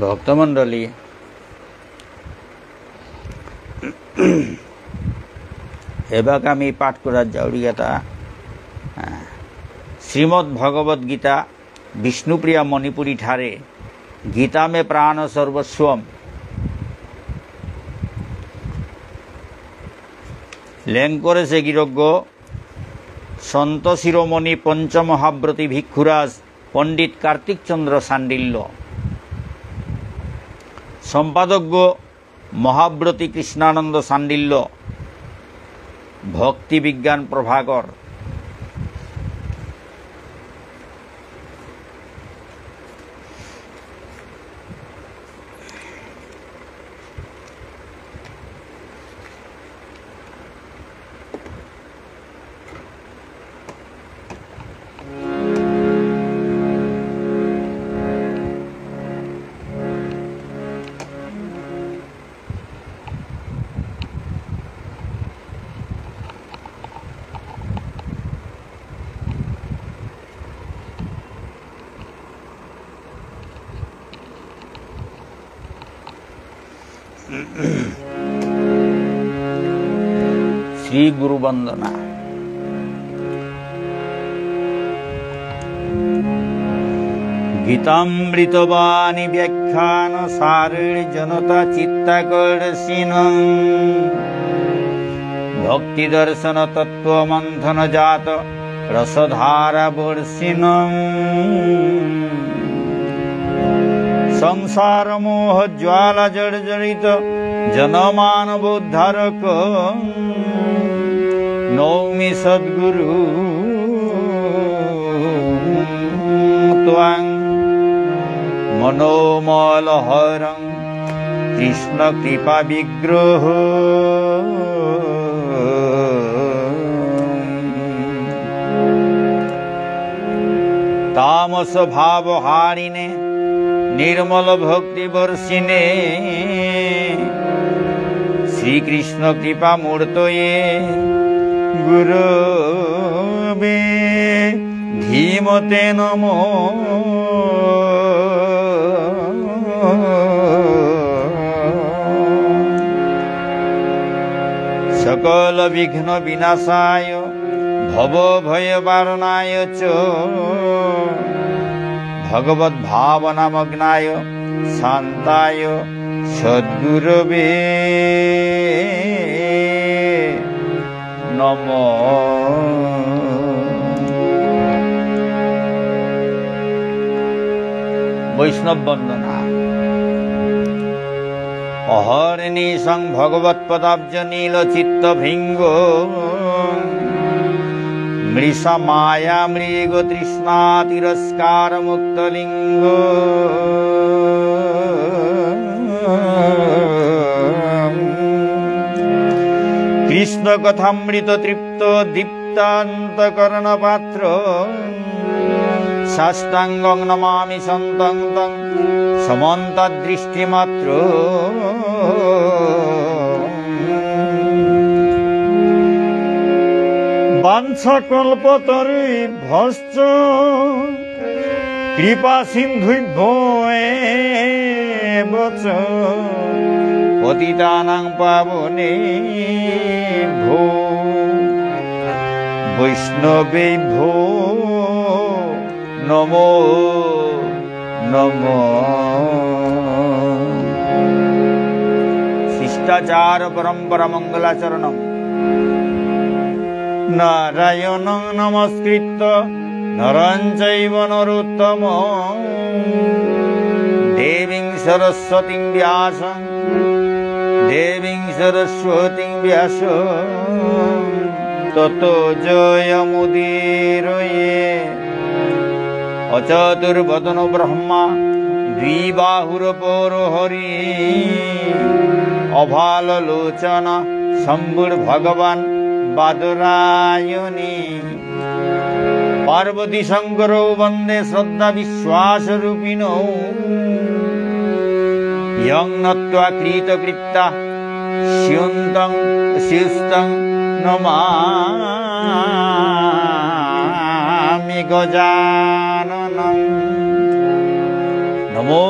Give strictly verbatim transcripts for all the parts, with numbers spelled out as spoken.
ভক্তমণ্ডলী, এবাকা আমি পাঠ করার যাউরিগাতা, আহ, শ্রীমদ্ভগবদ্গীতা বিষ্ণুপ্রিয়া মণিপুরী ঠারে গীতা মে প্রাণ সর্বস্বম। লেং করেসে গিরকগ সন্ত শিরোমণি পঞ্চমহাব্রতী ভিক্ষুরাজ পণ্ডিত কার্তিক চন্দ্র শাণ্ডিল্য। সম্পাদকগ মহাব্রতী কৃষ্ণানন্দ শাণ্ডিল্য, ভক্তি বিজ্ঞান প্রভাকর। শ্রী গুরু বন্দনা। গীতামৃতবাণী ব্যাখ্যান সারীর জনতা চিত্তাকর্ষিণম। ভক্তি দর্শন তত্ত্ব মন্থন জাত রসধারা বর্ষিণম। সংসার মোহ জ্বালা জর্জরিত জনমানব উদ্ধারক। নৌমি সদ্গুরু ত্বাং মনোমল হরং কৃষ্ণ কৃপা বিগ্রহ। তামস ভাব হারিণে নির্মল ভক্তি বর্ষিণে শ্রীকৃষ্ণ কৃপা মূর্তয়ে গুরবে ধীমতে নমঃ। সকল বিঘ্ন বিনাশায় ভব ভয় বারণায় চ ভগবত ভাবনামগ্নায় শান্তায় সদ্গুরবে নমঃ। বৈষ্ণব বন্দনা। অহর্নিশং ভগবৎপদাব্জ নীল চিত্ত ভৃঙ্গ মৃষা মায়া মৃগ তৃষ্ণা তিরস্কার মুক্ত লিঙ্গ। কৃষ্ণ কথামৃত তৃপ্ত দীপ্তান্তকরণ পাত্র। সাষ্টাঙ্গং নমামি সন্তং তং সমন্তদৃষ্টিমাত্র। বাঞ্ছাকল্পতরুভ্যশ্চ কৃপাসিন্ধুভ্য এব চ পতিতানাং পাবনেভ্যো বৈষ্ণবেভ্যো নমো নমঃ। শিষ্টাচার পরম্পরা মঙ্গলাচরণম। নারায়ণং নমস্কৃত্য নরং চৈব নরোত্তমম। দেবীং সরস্বতীং ব্যাসং দেবীং সরস্বতীং ব্যাসং ততো জয়মুদীরয়ে। অচতুর্বদন ব্রহ্মা দ্বিবাহুরপর হরি। অভাল লোচন শম্ভুর ভগবান বাদরায়ণী। পার্বতী শঙ্করৌ বন্দে শ্রদ্ধা বিশ্বাস রূপিণৌ। যং নত্বা কৃতকৃত্যা স্যুস্তং, স্যুস্তং নমামি গজাননম। নমো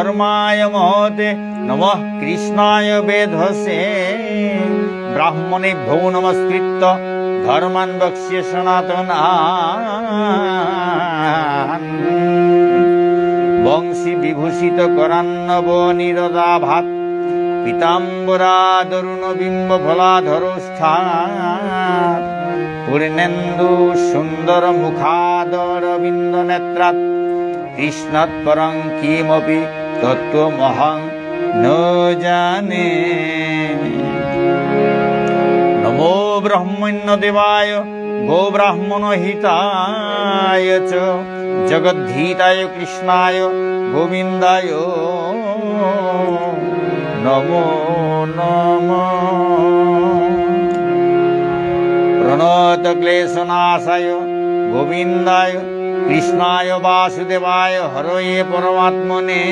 धर्माय महते नमः कृष्णाय वेधसे। ब्राह्मणेभ्यो नमस्कृत्य धर्मान् वक्ष्ये सनातनान्। वंशीविभूषितकरान्नवनीरदाभात् पीताम्बरादरुणबिम्बफलाधरोष्ठात् पूर्णेन्दुसुन्दरमुखादरविन्दनेत्रात् कृष्णात् परं किमपि तत्त्वमहं न जाने। नमो ब्रह्मण्यदेवाय गोब्राह्मणहिताय च जगद्धिताय कृष्णाय गोविन्दाय नमो नमः। प्रणतक्लेशनाशाय गोविन्दाय कृष्णाय वासुदेवाय हरये परमात्मने।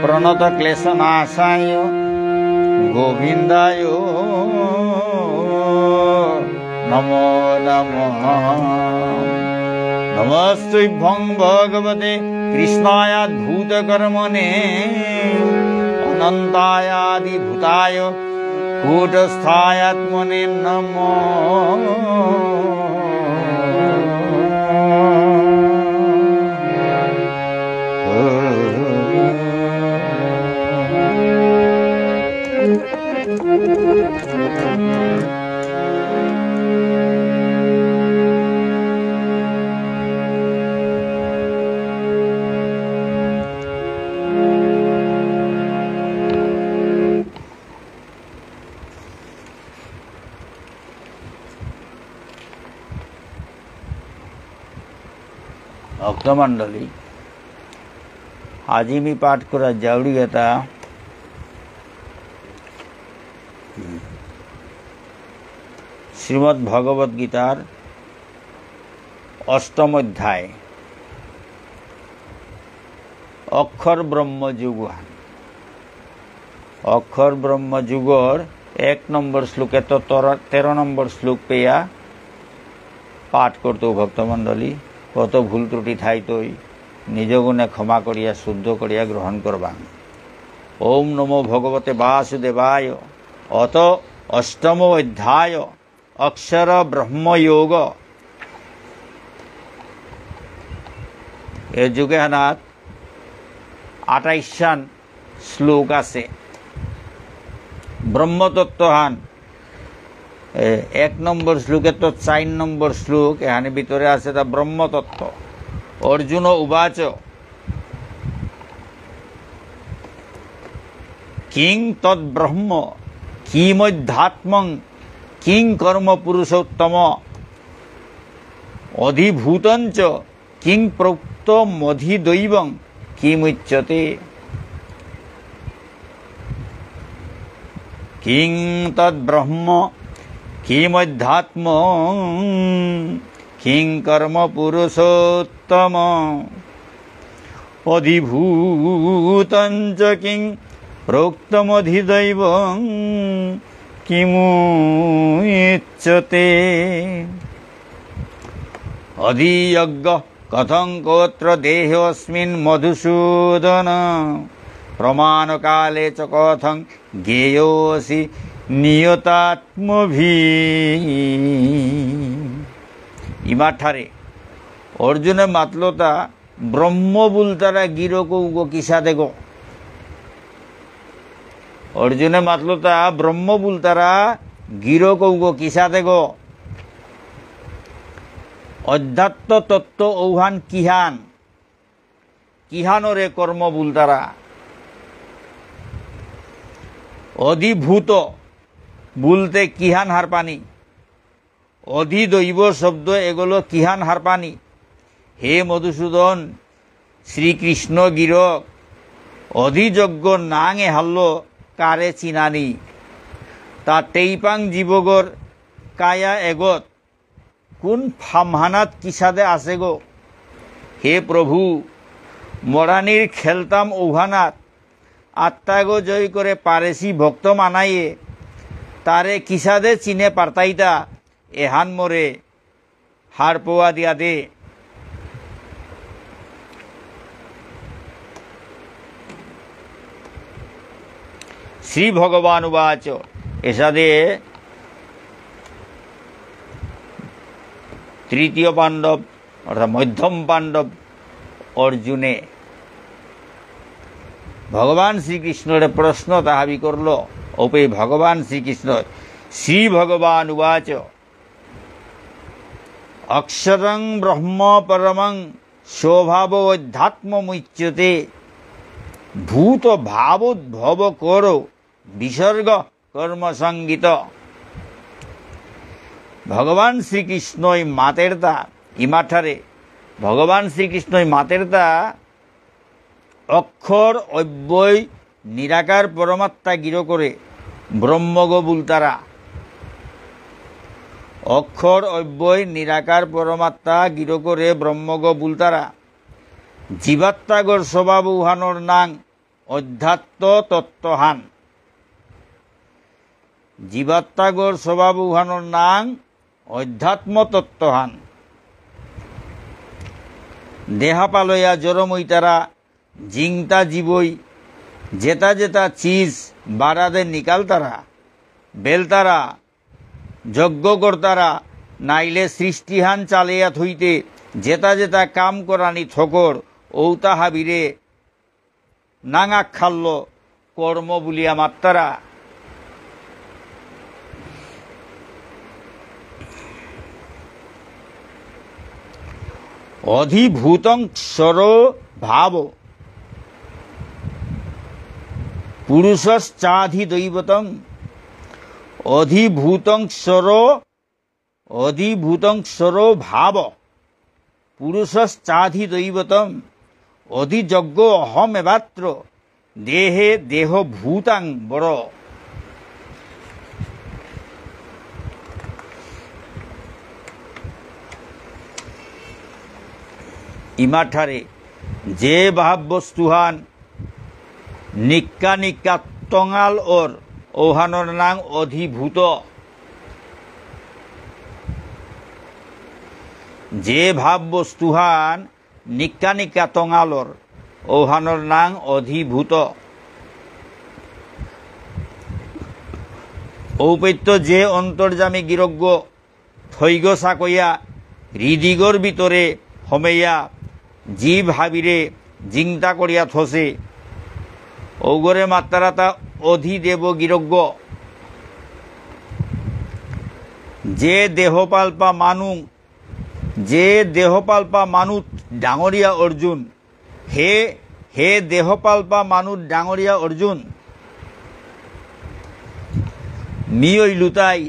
प्रणतक्लेशनाशाय गोविन्दाय नमो नमः। नमस्तुभ्यं भगवते कृष्णायाद्भुतकर्मणे अनन्तायादिभूताय कूटस्थायात्मने नमः। ভক্তমণ্ডলী, আজি মি পাঠ করা যাউরি এতা শ্রীমদ্ ভগবত গীতার অষ্টম অধ্যায়, অক্ষর ব্রহ্মযোগ। অক্ষর ব্রহ্মযোগর এক নম্বর শ্লোকে তো তর-, তেরো নম্বর শ্লোক পেয়া পাঠ করতৌ ভক্তমণ্ডলী। কত ভুল ত্রুটি থাইতই, নিজ গুণে ক্ষমা করিয়া শুদ্ধ করিয়া গ্রহণ করবাং। ওম নমো ভগবতে বাসুদেবায়। অত অষ্টম অধ্যায়, অক্ষর ব্রহ্মযোগ। এ যোগ এহানাত আঠাইশহান শ্লোক আছে। ব্রহ্মতত্ত্বহান, এ, এক নম্বর শ্লোকেত্ত চার নম্বর শ্লোক, এহানি ভিতরে আছে তা ব্রহ্মতত্ত্ব। অর্জুন উবাচ, কিং তদ্ব্রহ্ম, কিমধ্যাত্মং, কিং কর্ম পুরুষোত্তম, অধিভূতঞ্চ, কিং প্রোক্তমধিদৈবং, কিমুচ্যতে। কিং তদ্ব্রহ্ম, কিমধ্যাত্মং, কিং কর্ম পুরুষোত্তম, অধিভূতঞ্চ কিং প্রোক্তমধিদৈবং, কিমুচ্যতে। অধিযজ্ঞ কথং কোত্র দেহেऽস্মিন্ মধুসূদন, প্রমাণকালে চ কথং জ্ঞেয়োঽসি নিয়তাত্মভিঃ। ইমাঠারে অর্জুনে মাতলতা ব্রহ্ম বুলতারা গিরক ঔগ কিসাদেগ। অর্জুনে মাতলতা ব্রহ্ম বুলতারা গিরক ঔগ কিসাদেগ। অধ্যাত্ম তত্ত্ব ঔহান কিহান? কিহানরে কর্ম বুলতারা? অধিভূত বুলতে কিহান হারপানি? অধিদৈব শব্দ এগলো কিহান হারপানি? হে মধুসূদন, শ্রীকৃষ্ণ গিরক অধিযজ্ঞ নাঙ এহাল্লো কারে চিনানি? তা তেইপাং জীবগর কায়া এগত কোন ফামহানাত কিসাদে আসে গো? হে প্রভু, মরানির খেলতাম ঔহানাত আত্মাগো জয় করে পারেসি ভক্ত মানাইয়ে, তারে কিসাদে চিনে পারতাইতা, এহান মোরে হারপোয়া দিয়া দে। শ্রী ভগবান উবাচ, এসাদে তৃতীয় পাণ্ডব অর্থাৎ মধ্যম পাণ্ডব অর্জুনে ভগবান শ্রীকৃষ্ণরে প্রশ্ন তাহাবি করল। ওপে ভগবান শ্রীকৃষ্ণ, শ্রী ভগবান উবাচ, অক্ষরং ব্রহ্ম পরমং স্বভাব অধ্যাত্ম মুচ্যতে ভূত ভাবোদ্ভব কর বিসর্গ কর্মসঙ্গীত। ভগবান শ্রীকৃষ্ণই মাতেরতা ইমাঠারে, ভগবান শ্রীকৃষ্ণই মাতেরতা অক্ষর অব্যয় নিরাকার পরমাত্মা গিরকরে ব্রহ্মগ বুলতারা। অক্ষর অব্যয় নিরাকার পরমাত্মা গিরকরে ব্রহ্মগ বুলতারা। জীবাত্মাগর স্বভাব উহানর নাং অধ্যাত্ম তত্ত্বহান। জীবাত্মাগর স্বভাব উহানর নাং অধ্যাত্ম তত্ত্বহান। দেহা পালয়া জরমইতারা জিংতা জীবই যেতা যেতা চিজ বারাদে নিকালতারা, বেলতারা, যজ্ঞ করতারা, নাইলে সৃষ্টিহান চালেয়া থইতে যেতা যেতা কাম করানি থকর, ঔতা হাবিরে নাঙাক খাল্ল কর্ম বুলিয়া মাত্তারা। অধিভূতং ক্ষরো ভাব পুরুষশ্চাধিদৈবতম। অধিভূতং ক্ষরো অধিভূতং ক্ষরো ভাব পুরুষশ্চাধিদৈবতম। অধিযজ্ঞ অহমেবাত্র দেহে দেহভূতাং বর। ইমাঠারে যে ভাব বস্তুহান নিক্কা নিক্কা তঙাল অর, ঔহানর নাং অধিভূত। যে ভাব বস্তুহান নিক্কা নিক্কা তঙাল অর, ঔহানর নাং অধিভূত। ঔপেত্য যে অন্তর্যামী গিরকগ থৈগ সাকইয়া হৃদিগর ভিতরে হমেয়া জীব হাবিরে জিংতা করিয়া থসে। ঔগরে মাত্তারাতা অধিদেব গিরকগ। যে দেহপালপা মানু, যে দেহপালপা মানু ডাঙরিয়া অর্জুন, হে, হে দেহপালপা মানু ডাঙরিয়া অর্জুন, মি অইলুতাই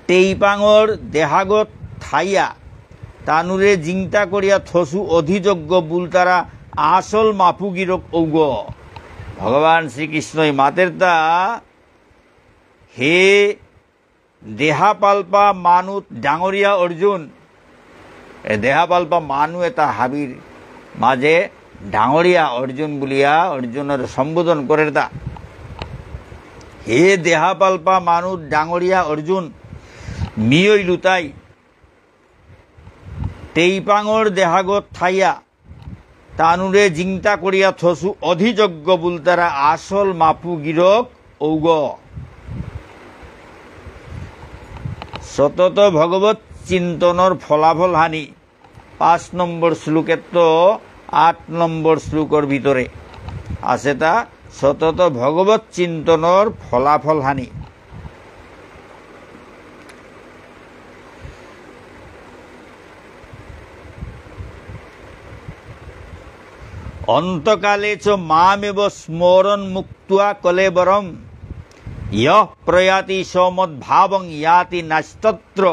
টেইপাঙর দেহাগত থাইয়া, তানুরে জিংতা করিয়া থসু অধিযজ্ঞ বুলতারা আসল মাপু গিরক ঔগ। ভগবান শ্রীকৃষ্ণই মাতেরতা, হে দেহা পালপা মানু ডাঙরিয়া অর্জুন। এ দেহা পালপা মানু এতা হাবির মাঝে ডাঙরিয়া অর্জুন বুলিয়া অর্জুনরে সম্বোধন করেরতা। হে দেহা পালপা মানু ডাঙরিয়া অর্জুন, মি অইলুতাই টেইপাঙর দেহাগত থাইয়া তানুরে জিংতা করিয়া থসু অধিযজ্ঞ বুলতারা আসল মাপু গিরক ঔগ। সতত ভগবত চিন্তনর ফলাফল হানি পাঁচ নম্বর শ্লোকেত্ত আট নম্বর শ্লোকর ভিতরে আছে তা সতত ভগবত চিন্তনর ফলাফল হানি। অন্তকালে চ মামেব স্মরন্ মুক্ত্বা কলেবরম্। যঃ প্রয়াতি স মদ্ভাবং যাতি নাস্ত্যত্র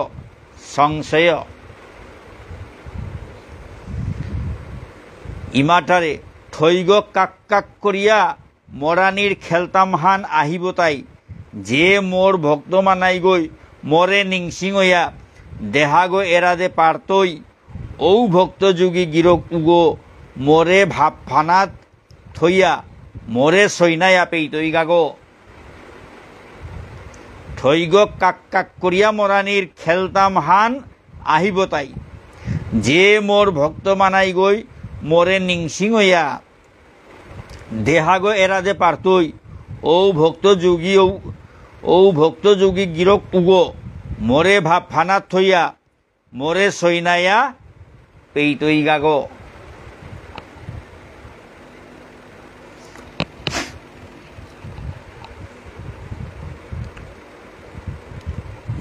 সংশয়। ইমাঠারে থৈগ কাক কাক করিয়া মরানির খেলতামহান আহিব তাই, যে মোর ভক্ত মানাইগই মোরে নিংসিং অয়া দেহাগ এরাদে পারতই, ঔ ভক্ত যোগী গিরক উগ মোরে ভাবফানাত থইয়া মোরে সৈনায়া পেইতই গাগ। থৈগ কাক কাক করিয়া মরানির খেলতামহান আহিব তাই, যে মোর ভক্ত মানাইগই মোরে নিংসিং অয়া দেহাগ এরাদে পারতই, ঔ ভক্ত যোগী ঔ, ঔ ভক্ত যোগী গিরক উগো, মোরে ভাবহানাত থইয়া, মোরে সইনায়া পেইতই গাগো।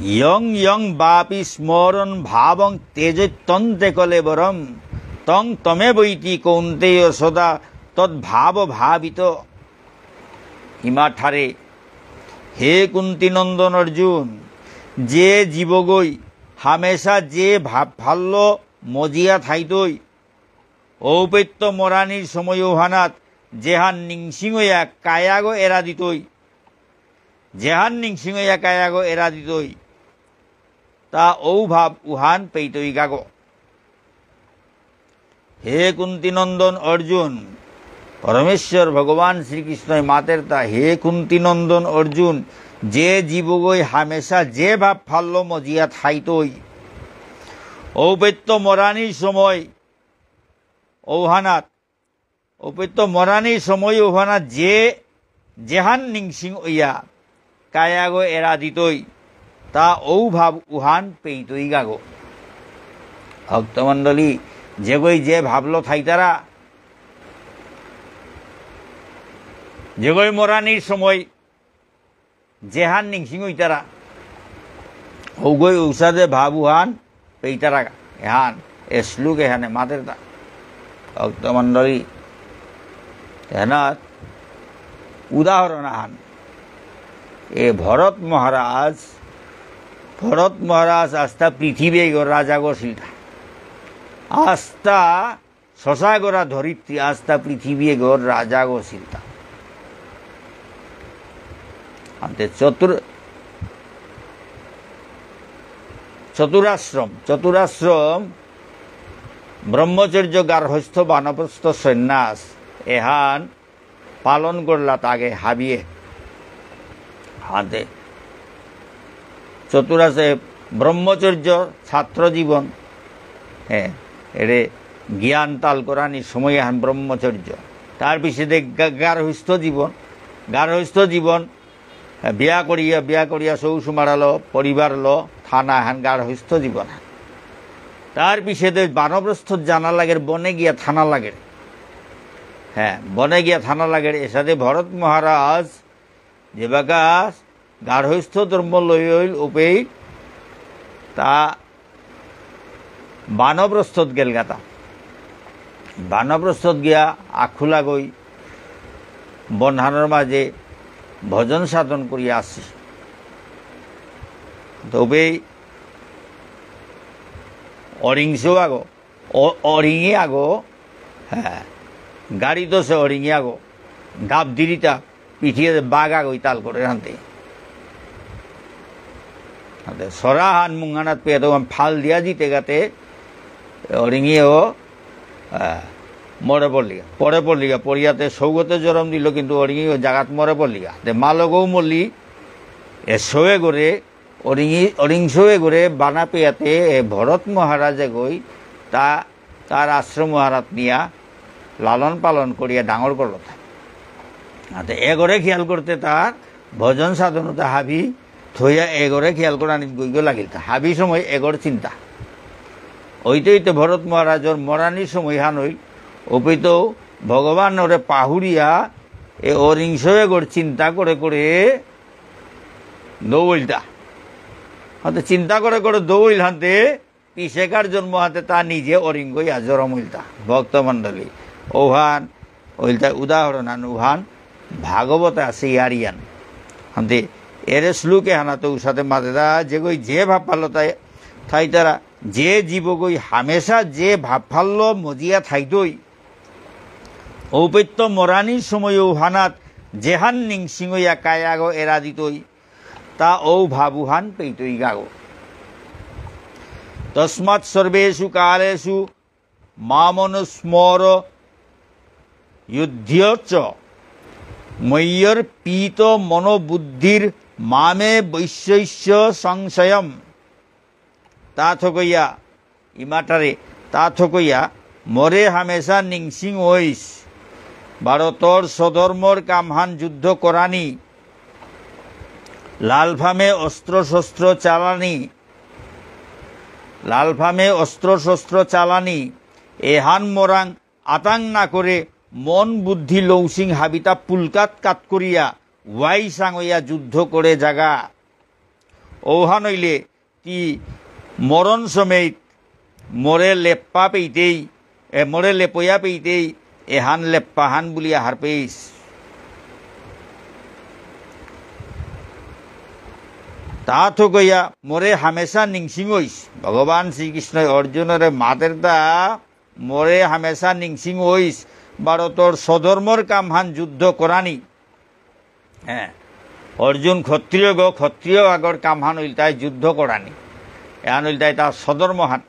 ইয়ং ইয়ং বাপি স্মরণ ভাবং ত্যজত্যন্তে কলেবরম। তং তমেবৈতি কৌন্তেয় সদা তদ্ভাব ভাবিত। ইমাঠারে, হে কুন্তি নন্দন অর্জুন, যে জীবগই হামেশা যে ভাব ভাল্য মজিয়া থাইতই, ঔপেত্য মরানির সময় উহানাত যেহান নিংসিং হইয়া কায়াগো এরা দিতই, যেহান নিংসিং হইয়া কায়াগো এরা দিতই, তা ঔ ভাব উহান পেইতই গাগো। হে কুন্তি নন্দন অর্জুন, পরমেশ্বর ভগবান শ্রীকৃষ্ণই মাতের তা, হে কুন্তি নন্দন অর্জুন, যে জীবগই হামেশা যে ভাব ফাল্য মজিয়া থাইতই, ঔপেত্য মরানির সময় ঔহানাত, ঔপেত্য মরানির সময় ঔহানাত যে যেহান নিংসিং ইয়া কায়াগো এরা দিতই, তা ঔ ভাব উহান পেইতই গাগো। ভক্তমণ্ডলী, যেগই যে ভাবলো থাইতারা, যেগই মরানির সময় যেহান নিংসিং ইতারা, ঔগই ঔসাদে ভাব উহান পেইতারা, এহান, এ শ্লোক এহানে মাতের তা। ভক্তমণ্ডলী, এহানাত উদাহরণ আহান। এ ভরত মহারাজ, ভরত মহারাজ আস্তা পৃথিবী এগর রাজা গছিলতা। আস্তা সসাগরা ধরিত্রী আস্তা পৃথিবী এগর রাজা গছিলতা। আনতে চতুর-, চতুরাশ্রম, চতুরাশ্রম, ব্রহ্মচর্য, গার্হস্থ্য, বানপ্রস্থ, সন্ন্যাস, এহান পালন করলা তাগে হাবিয়ে। হাতে চতুরাসে ব্রহ্মচর্য, ছাত্র জীবন, হ্যাঁ, এরে জ্ঞান তাল করানি সময় হান ব্রহ্মচর্য। তার পিছেদে গা-, গার্হস্থ্য জীবন, গার্হস্থ্য জীবন, হ্যাঁ, বিয়া করিয়া, বিয়া করিয়া সৌ সুমারালো, পরিবার লো, থানা হান গার্হস্থ্য জীবন হান। তার পিছেদে বানপ্রস্থ জানা লাগের, বনে গিয়া থানা লাগের। হ্যাঁ, বনে গিয়া থানা লাগের। এসাদে ভরত মহারাজ যেবাকা গার্হস্থ্য ধর্ম লই হইল উপেই তা বানপ্রস্থত গেলগাতা। বানপ্রস্থত গিয়া আখুলাগই বনহানর মাঝে ভজন সাধন করিয়া আসি। তবেই অরিংস আগো, অ-, অরিঙে আগো, হ্যাঁ, গাড়ি তো সে অরিঙে আগো, গাব দিরিতা, পিঠিয়ে বাঘ আগো ইতাল করে হানতে। হানতে সরা হান মুঙানাত পেয়ে তো ফাল দিয়া দিতে গাতে, অরিঙেও, হ্যাঁ, মরে পড়লিগা, পরে পড়লিগা, পড়িয়াতে সৌগতে জরম দিল, কিন্তু অরিঙেও জাগাত মরে পড়লিগা। তে মালগও মরলি, এ সৌয়ে করে, অরিঙি-, অরিংসৌয়ে করে বানা পেয়াতে, এ ভরত মহারাজে গই, তা তার আশ্রম আহারাত নিয়া লালন পালন করিয়া ডাঙর করল তা। আতে এগরে খেয়াল করতে তার ভজন সাধনতা হাবি থইয়া এগরে খেয়াল করানি গইগ লাগিল তা। হাবি সময় এগর চিন্তা। ওইতে ওইতে ভরত মহারাজর মরানির সময় হান হইল, অপিত ভগবানরে পাহুরিয়া এ অরিংস এগর চিন্তা করে করে দৌড়িলতা। হাতে চিন্তা করে করে দৌড়িল হাতে পিছেকার জন্ম হাতে তা নিজে অরিঙ্গ ইয়া জরম হইলতা, ভক্তমণ্ডলী। ওহান হইলতা উদাহরণ আন, ওহান ভাগবত আছে ইয়ারিয়ান। হাতে এরে শ্লোকে হানাতে উসাতে মাতেদা, যেগই যে ভাব পালো তাই, থাইতারা, যে জীবগই হামেশা যে ভাব পাল্লো মজিয়া থাইতই, ঔপেত্য মরানির সময় ওহানাত যেহান নিংসিং ইয়া কায়াগো এরা দিতই, তা ঔ ভাবুহান পেইতই গাগো। তস্মাৎ সর্বেষু কালেষু মামনুস্মর যুধ্যশ্চ ময়্যর্পিত মনোবুদ্ধির্মামেবৈষ্যসি সংশয়ম। তা থকইয়া ইমাটারে তা থকইয়া মোরে হামেশা নিংসিং ওইস। ভারতর স্বধর্মর কামহান যুদ্ধ করানি, লালফামে অস্ত্র শস্ত্র চালানি, লালফামে অস্ত্র শস্ত্র চালানি, এহান মরাং আতাং না করে মন বুদ্ধি লৌসিং হাবিতা পুলকাত কাত করিয়া ওয়াই সাঙইয়া যুদ্ধ করে জাগা। ঔহান হইলে তি মরণ সমেত মোরে লেপ্পা পেইতেই, এ, মোরে লেপয়া পেইতেই এহান লেপ্পাহান বুলিয়া হারপেইস। তা তো গইয়া মোরে হামেশা নিংসিং হইস। ভগবান শ্রীকৃষ্ণ অর্জুনরে মাতের দা মোরে হামেশা নিংসিং হইস, ভারতর স্বধর্মর কামহান যুদ্ধ করানি। হ্যাঁ, অর্জুন ক্ষত্রিয় গো, ক্ষত্রিয় আগর কামহান হইলতাই যুদ্ধ করানি। এহান হইলতাই তার স্বধর্মহান।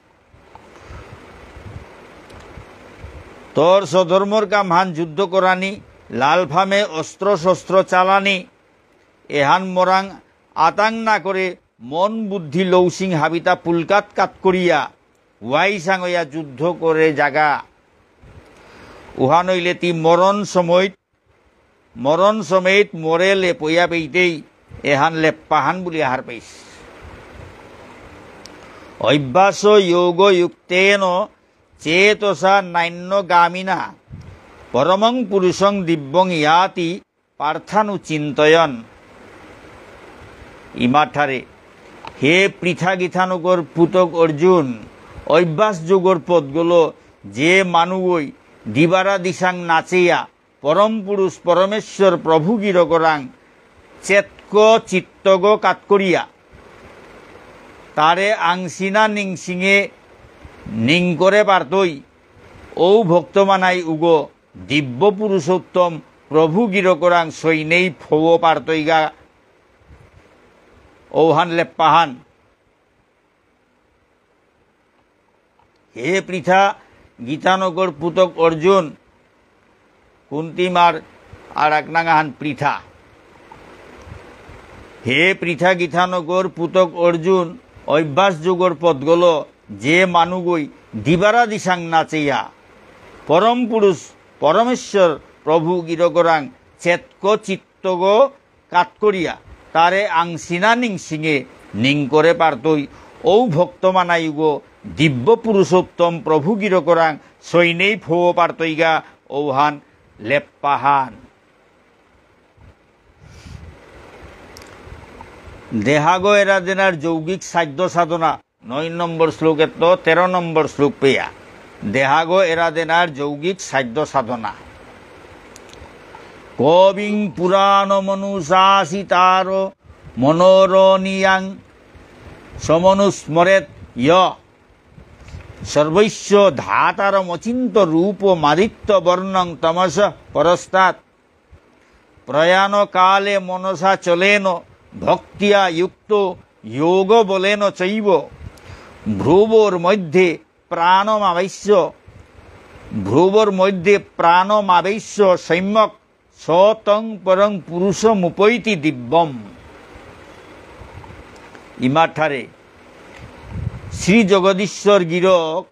তোর স্বধর্মর কামহান যুদ্ধ করানি, লালফামে অস্ত্র শস্ত্র চালানি, এহান মরাং আতাং না করে মন বুদ্ধি লৌসিং হাবিতা পুলকাত কাত করিয়া ওয়াই সাঙইয়া যুদ্ধ করে জাগা। উহান হইলে তি মরণ সময়ত, মরণ সময়ত মোরে লেপয়া পেইতেই এহান লেপ্পাহান বুলি আহার পেইস। অভ্যাস যোগ যুক্তেন চেতসা নান্য গামিনা পরমং পুরুষং দিব্যং ইয়াতি পার্থানু চিন্তয়ন। ইমাঠারে, হে পৃথা গিথানকর পুতক অর্জুন, অভ্যাস যোগর পথগলো যে মানুগই দিবারা দিশাং নাচেয়া পরম পুরুষ পরমেশ্বর প্রভু গিরকরাং চেতক চিত্তগ কাত করিয়া তারে আংসিনা নিংসিঙে নিংকরে পারতই ঔ ভক্ত মানাই উগো দিব্য পুরুষোত্তম প্রভু গিরকরাং সৈনেই ফৌ পারতইগা। ঔহান লেপ্পাহান। হে পৃথা গিথানকর পুতক অর্জুন, কুন্তিমার আর এক নাঙহান পৃথা। হে পৃথা গিথানকর পুতক অর্জুন, অভ্যাস যোগর পথগলো যে মানুগই দিবারা দিশাং নাচেয়া পরম পুরুষ পরমেশ্বর প্রভু গিরকরাং চেতক চিত্তগ কাত করিয়া তারে আংসিনা নিংসিঙে নিংকরে পারতই ঔ ভক্ত মানাইগো দিব্য পুরুষোত্তম প্রভু গিরকরাং সৈনেই ফৌ পারতইগা। ঔহান লেপ্পাহান। দেহাগ এরা দেনার যৌগিক সাধ্য সাধনা। নয় নম্বর শ্লোকেত্ত তেরো নম্বর শ্লোক পেয়া। দেহাগ এরা দেনার যৌগিক সাধ্য সাধনা। কবিং পুরাণমনুশাসিতার মনোরণীয়াং সমনুস্মরেৎ য। সর্বস্য ধাতারমচিন্ত্য রূপমাদিত্য বর্ণং তমসঃ পরস্তাৎ। প্রয়াণকালে মনসা চলেন ভক্তিয়া যুক্ত যোগবলেন চৈব। ভ্রুবোর্মধ্যে প্রাণমাবেশ্য, ভ্রুবোর্মধ্যে প্রাণমাবেশ্য সম্যক স তং পরং পুরুষমুপৈতি দিব্যম। ইমাঠারে শ্রী জগদীশ্বর গিরক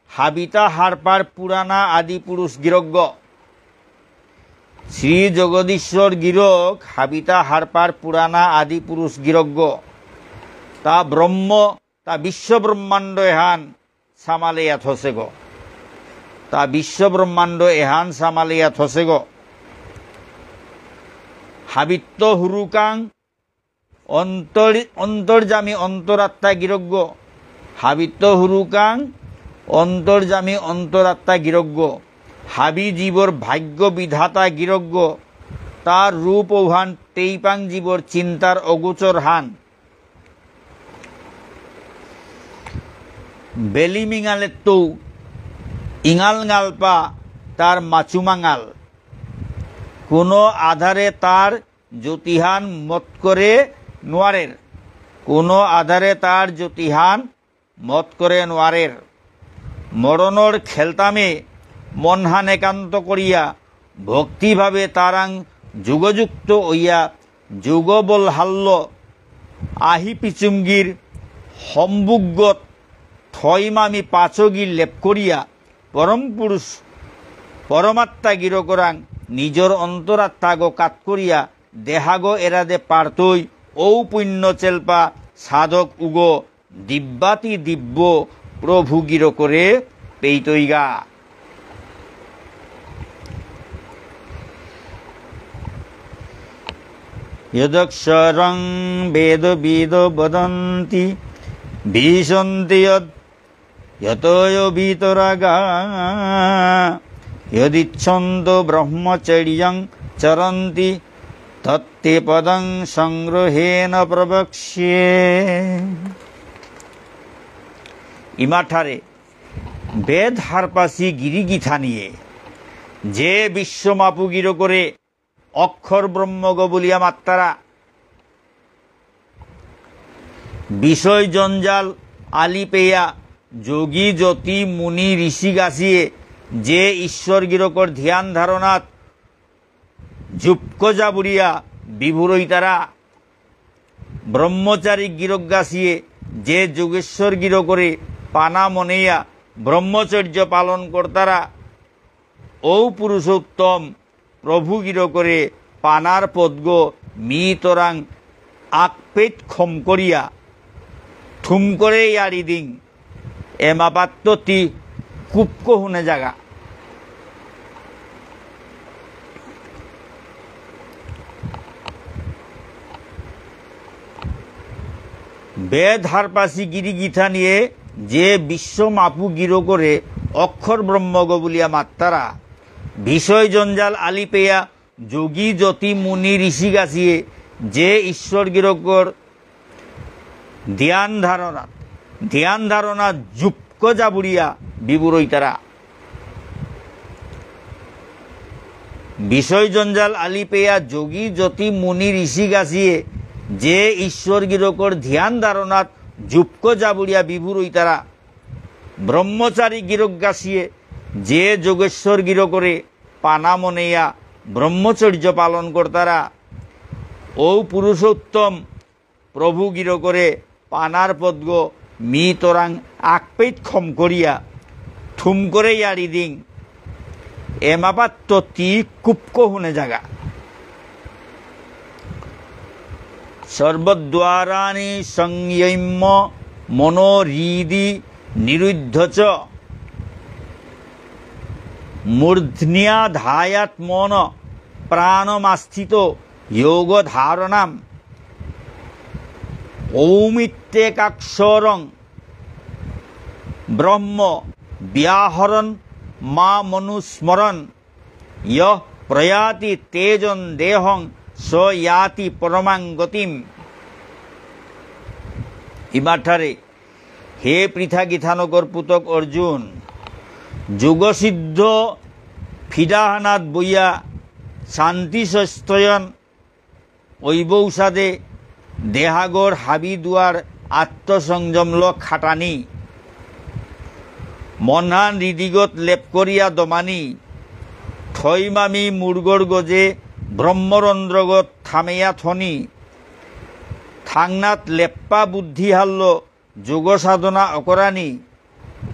হাবিতা হারপার পুরানা আদি পুরুষ গিরকগ। শ্রী জগদীশ্বর গিরক হাবিতা হারপার পুরানা আদি পুরুষ গিরকগ। তা ব্রহ্ম, তা বিশ্ব ব্রহ্মাণ্ড এহান সামালেয়া থসেগ। তা বিশ্ব ব্রহ্মাণ্ড এহান সামালেয়া থসেগ। হাবিত্ত হুরুকাং অন্তরি-, অন্তর্যামী অন্তরাত্মা গিরকগ, হাবিত্ত হুরুকাং অন্তর্যামী অন্তরাত্মা গিরকগ, হাবি জীবর ভাগ্য বিধাতা গিরকগ, তার রূপ ঔহান তেইপাং জীবর চিন্তার অগোচর হান। বেলি মিঙালেত্তৌ ইঙাল ঙালপা তার মাচু মাঙাল। কোনো আধারে তার জ্যোতিহান মত করে নোয়ারের। কোনো আধারে তার জ্যোতিহান মত করে নোয়ারের। মরণর খেলতামে মনহান একান্ত করিয়া ভক্তিভাবে তারাং যোগযুক্ত হইয়া যোগবল হাল্ল আহি পিচুমগির সম্ভোগত থইমামি পাচগি লেপ করিয়া পরম পুরুষ পরমাত্মা গিরকরাং নিজর অন্তরাত্মাগ কাত করিয়া দেহাগ এরাদে পারতই, ঔ পুণ্য চেলপা সাধক উগ দিব্যাতি দিব্য প্রভু গিরকরে পেইতইগা। যদক্ষরং বেদবিদ বদন্তি, বিশন্তি যদ যতয় বিতরাগা, যদিচ্ছন্ত ব্রহ্মচর্যং চরন্তি, তত্তে পদং সংগ্রহেণ প্রবক্ষ্যে। ইমাঠারে বেদ হারপাসি গিরি গিথানিয়ে যে বিশ্বমাপু গিরকরে অক্ষর ব্রহ্মগ বুলিয়া মাত্তারা। বিষয় জঞ্জাল আলি পেয়া যোগী যতি মুনি ঋষি গাছিয়ে যে ঈশ্বর গিরকর ধ্যান ধারণাত জুপক জাবুরিয়া বিভুরইতারা, ব্রহ্মচারী গিরক গাছিয়ে যে যোগেশ্বর গিরকরে পানা মনেয়া ব্রহ্মচর্য পালন করতারা, ঔ পুরুষোত্তম প্রভু গিরকরে পানার পদগ মি তরাং আকপেট খম করিয়া থুম করে ইয়ারি দিং। এমাপাত্ত তি কুপক হুনে জাগা। বেদ হারপাসি গিরি গিথানিয়ে যে বিশ্বমাপু গিরকরে অক্ষর ব্রহ্মগ বুলিয়া মাত্তারা, বিষয় জঞ্জাল আলি পেয়া যোগী যতি মুনি ঋষি গাছিয়ে যে ঈশ্বর গিরকর ধ্যান ধারণা, ধ্যান ধারণা জুপক জাবুরিয়া বিবুরইতারা। বিষয় জঞ্জাল আলি পেয়া যোগী যতি মুনি ঋষি গাছিয়ে যে ঈশ্বর গিরকর ধ্যান ধারণাত জুপক জাবুরিয়া বিভুর ইতারা। ব্রহ্মচারী গিরক গাছিয়ে যে যোগেশ্বর গিরকরে পানা মনেয়া ব্রহ্মচর্য পালন করতারা। ঔ পুরুষোত্তম প্রভু গিরকরে পানার পদগ মি তরাং আকপেইত খম করিয়া থুম করে ইয়ারি দিং। এমাপাত্ত তি কুপক হুনে জাগা। সর্বদ্বারাণি সংযম্য মনো হৃদি নিরুদ্ধ চ। মূর্ধ্ন্যাধায়াত্মন প্রাণমাস্থিত যোগধারণাম। ঔমিত্যেকাক্ষরং ব্রহ্ম ব্যাহরণ মামনুস্মরণ। যঃ প্রয়াতি তেজং দেহং স যাতি পরমাং গতিম। ইমাঠারে হে পৃথা গিথানকর পুতক অর্জুন, যোগসিদ্ধ ফিডাহানাত বইয়া শান্তি সস্তয়ন ঐবৌসাদে দেহাগর হাবি দুয়ার আত্মসংযমল খাটানি। মনহান হৃদিগত লেপ করিয়া দমানি। থৈমামি মুরগর গজে ব্রহ্মরন্ধ্রগত থামেয়া থনি। থাংনাত লেপ্পা বুদ্ধিহাল্ল যোগ সাধনা অকরানি।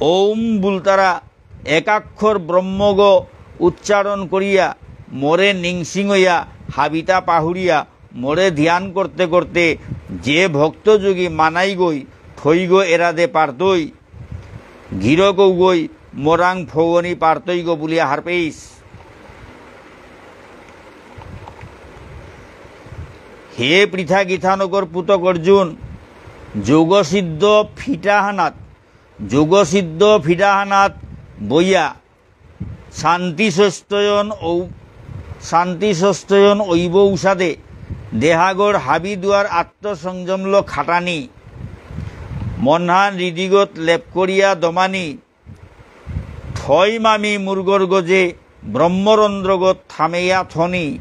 ঔম বুলতারা একাক্ষর ব্রহ্মগ উচ্চারণ করিয়া মোরে নিংসিঙয়া হাবিতা পাহুরিয়া মোরে ধ্যান করতে করতে যে ভক্তযোগী মানাইগই থইগ এরাদে পারতই। গিরকৌগই মোরাং ফৌনি পারতইগ বুলিয়া হারপেইস। হে পৃথা গিথানকর পুতক অর্জুন, যোগসিদ্ধ ফিটাহানাত, যোগসিদ্ধ ফিটাহানাত বইয়া শান্তি সস্তয়ন ঔ-, শান্তি সস্তয়ন ঐব ঔসাদে দেহাগর হাবি দুয়ার আত্মসংযমল খাটানি। মনহান হৃদিগত লেপ করিয়া দমানি। থৈমামি মুরগর গজে ব্রহ্মরন্ধ্রগত থামেয়া থনি।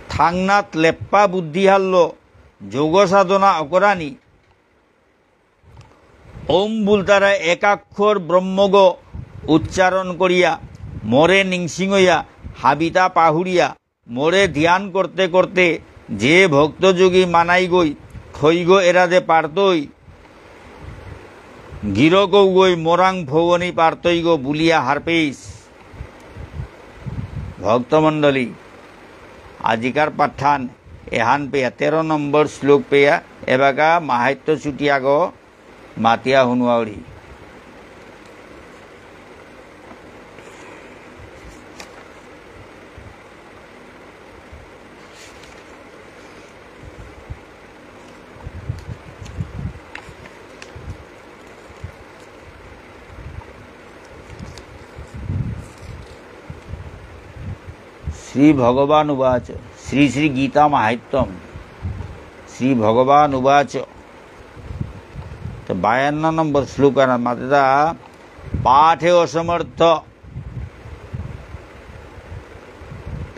থাংনাত লেপ্পা বুদ্ধিহাল্ল যোগ সাধনা অকরানি। ঔম বুলতারা একাক্ষর ব্রহ্মগ উচ্চারণ করিয়া মোরে নিংসিঙয়া হাবিতা পাহুরিয়া মোরে ধ্যান করতে করতে যে ভক্তযোগী মানাইগই থইগ এরাদে পারতই, গিরকৌগই মোরাং ফৌনি পারতইগ বুলিয়া হারপেইস। ভক্তমণ্ডলী, আজিকার পাঠহান এহান পেয়া, তেরো নম্বর শ্লোক পেয়া, এবাকা মাহাত্ম্য চুটি আগ মাতিয়া হুনুয়াউরি। শ্রী ভগবান উবাচ, শ্রী শ্রী গীতা মাহাত্ম্যম, শ্রী ভগবান উবাচ। তো বায়ান্ন নম্বর শ্লোক আর মাতেদা, পাঠে অসমর্থ,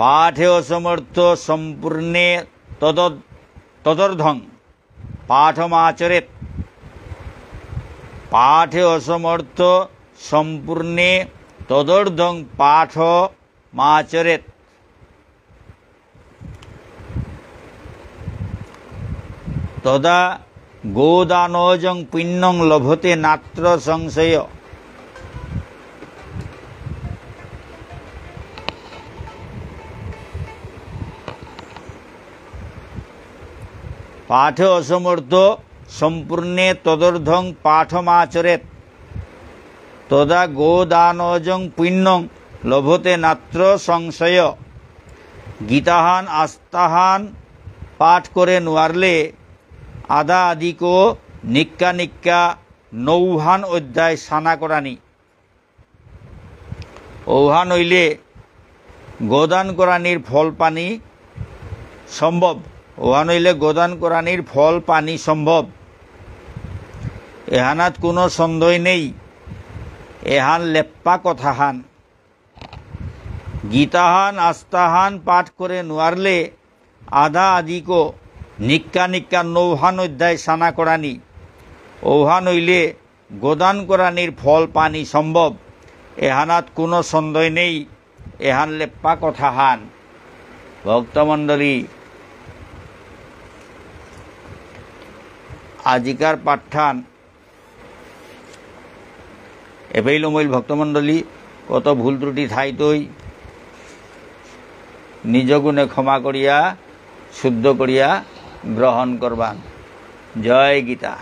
পাঠে অসমর্থ সম্পূর্ণে তদ-, তদর্ধং পাঠমাচরেৎ। পাঠে অসমর্থ সম্পূর্ণে তদর্ধং পাঠমাচরেৎ। তদা গোদানজং পুণ্যং লভতে নাত্র সংশয়। পাঠে অসমর্থ সম্পূর্ণে তদর্ধং পাঠমাচরেৎ। তদা গোদানজং পুণ্যং লভতে নাত্র সংশয়। গীতাহান আস্তাহান পাঠ করে নোয়ারলে আধা আধিকো নিক্কা নিক্কা নৌহান অধ্যায় সানা করানি। ঔহান অইলে গোদান করানির ফল পানি সম্ভব। ঔহান অইলে গোদান করানির ফল পানি সম্ভব। এহানাত কোনো সন্দেহ নেই। এহান লেপ্পা কথাহান। গীতাহান আস্তাহান পাঠ করে নোয়ারলে আধা আধিকো নিক্কা নিক্কা নৌহান অধ্যায় সানা করানি। ঔহান অইলে গোদান করানির ফল পানি সম্ভব। এহানাত কোনো সন্দেহ নেই। এহান লেপ্পা কথাহান। ভক্তমণ্ডলী, আজিকার পাঠহান এবেইলো মইল ভক্তমণ্ডলী, কত ভুল ত্রুটি থাইতই, নিজ গুণে ক্ষমা করিয়া, শুদ্ধ করিয়া গ্রহণ করবান। জয় গীতা।